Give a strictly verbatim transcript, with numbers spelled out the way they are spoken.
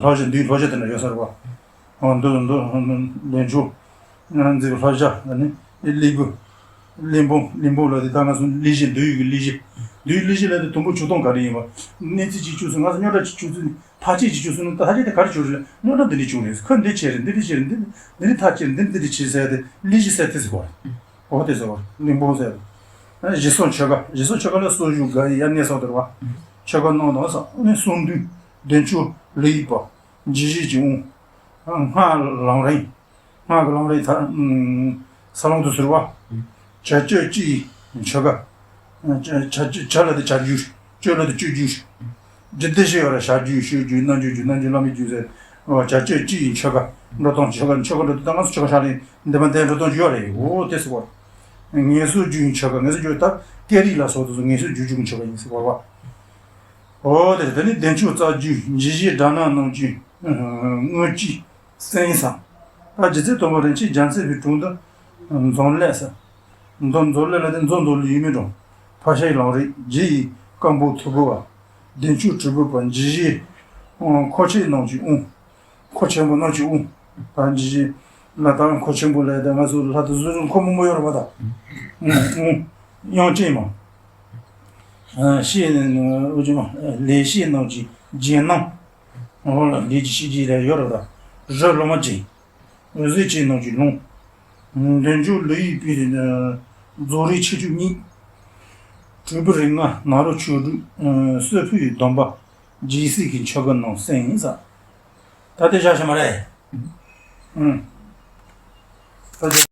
ལྷ་བཞི་འདུས་ལྷ་བཞི་དེ་འདྲ་ཡོད་ས་རེད་བ། འོ་འདུ་འདུ་འདུ་འདུ་འཇོ། ང་ཚོའི་ལྷ་བཞི་ཨ་ནི་ཀླུ་འབུམ། ཀླུ་འབུམ་ཀླུ་འབུམ་ལ་དེ་ད་ང་ཚོ་ཀླུ་བཞི་འདུས་ཡོད་ཀྱི་ཀླུ་བཞི། འདུས་ཀླུ་བཞི་ལ་དེ་དུམ་བུ་བྱུང་སྟངས་ག་རེ་ཡིན་པ། གནས་ཚུལ་གཅིག་བྱུང་སོང་ང་ཚོ་རྙོག་དྲ་གཅིག་བྱུང་སོང་ཐག་གཅོད་ཅིག་བྱུང་སོང་ན་ཐག་གཅོད་དེ་ག་རེ་བྱུང་རེད། རྙོག་དྲ་འདི་འདྲ་བྱུང་རེད། ཁོ་འདི་བྱས་རེད། འདི་འདྲ་བྱས་རེད། འདི་འདི་འདི་ཐག་བཅད་རེད། འདི་འདི་འདྲ་བྱས་ཟེར་ཏེ་ཀླུ་བཞི་ཟེར་དེ་ཟེར་གོ། འོ་དེ་ཟེར་བ་ཀླུ་འབུམ་ཟེར། ཞེ་སོགས་ཆོ་ག་ཞེ་སོགས་ཆོ་ག་ལ་སོགས་བཞུགས་དགའ་ཡི་ཡ་གནས་སོགས་དེར་བ། ཆོ་ག་གནང་དང་ས་ནི་གསུམ་འདུས་བདེ་མཆོག་ལི་ཡི་པ། འཇིགས་བྱེད་ཀྱི་དབང་། སྔགས་ལམ་རིམ། སྔགས་ཀྱི་ལམ་རིམ་ད་ས་ལམ་དུ་ཟེར་བ། བྱ་སྤྱོད་སྤྱི་ཡི་ཆོ་ག་བྱ་བྱ་ལ་དེ་བྱ་རྒྱུ། སྤྱོད་ལ་དེ་སྤྱོད་རྒྱུ། རྒྱུ་སྡེ་བཞི་ཡོད་ར། བྱ་རྒྱུད་ཤོད་རྒྱུད་རྣལ་འབྱོར་རྒྱུད་རྣལ་འབྱོར་བླ་མའི་རྒྱུད་ཟེར། བྱ་སྤྱོད་སྤྱི་ཡི་ཆོ་ག་འགྲོ་སྟངས་ཆོ་ག་ཆོ་ག་འགྲོ་སྟངས་ད་ང་ཚོ་ཆོ་ག་ཤག་ལས་འདི་མ་འདས་འགྲོ་སྟངས་ཡོད་རེད། འོ་དེ་ཟེར་བ། ངལ་གསོ་རྒྱུ་ཡི་ཆོ་ག་ངལ་གསོ་རྒྱུ་ད་སྐད་རིགས་ལ་སོགས་དུ་ངལ་གསོ་རྒྱུ་རྒྱུ་ཆོ་ག་ཡིན་ཟེར་བ་བ། འོ་དེ་དེ་ནི་བདེ་མཆོག་རྩ་རྒྱུད་འཇིགས་བྱེད་དགྲ་ནག་ནང་བཅུད་དངོས་སྤྱི། སེང་ས། ད་རྗེ་བཙུན་སྟོན་པ་རིན་ཆེན་རྒྱལ་མཚན་པའི་དྲུང་དུ་མཛོམ་ལས་ས། མདོ་མཛོམ་ལས་ལ་དེ་མཛོ་མདོ་ལུས་མི་འགྲོ། ཕ་ཤའི་ལམ་རིམ་རྗེ་ཡི་སྐམ་པོ་ཐུབ་པོ་བ། བདེ་མཆོག་དྲིལ་བུ་པ་འཇིགས་བྱེད། འཁོར་ཆེན་ནང་གི་དབུ། འཁོར་ཆེན་པོ་ནང་གི་དབུ། ད་འཇིགས་བྱེད། ལ་དྭགས་འཁོར་ཆེན་པོ་ལས་ད་ང་ཚོ་ལྷ་དུ་གཟུགས་རུ་འཁོར་མང་པོ་ཡོད་རེད་པ་ད། དབུ་དབུ། དབྱངས་ཅན་མ། ཤེས་ནི་འོ་ཅི་མ་ལས་ཤེས་ནང་གི་རྒྱན་སྣང་། འོ་ལ་ལས་ཀྱི་ཤེས་ཀྱི་ལས་ཡོད་རེད་ད། རི་སློབ་མ་ཅན། འོད་ཟེར་ཅན་ནང་གི་ལུང་། བདེ་མཆོག་ལུས་ཡི་པའི་རྫོགས་རིམ་ཆེ་ཆུང་གཉིས། དྲིལ་བུ་རིགས་ལྔ་ནཱ་རོ་ཆོས་དྲུག་སྲོད་ཕུད་ཡི་སྡོམ་པ། རྗེས་གསེར་གྱི་ཆོ་ག་ནང་གསན་ཡིན་ས། ད་དེ་བཞག་ཤེས་མ་རེད། ཨུ། ད་དེ་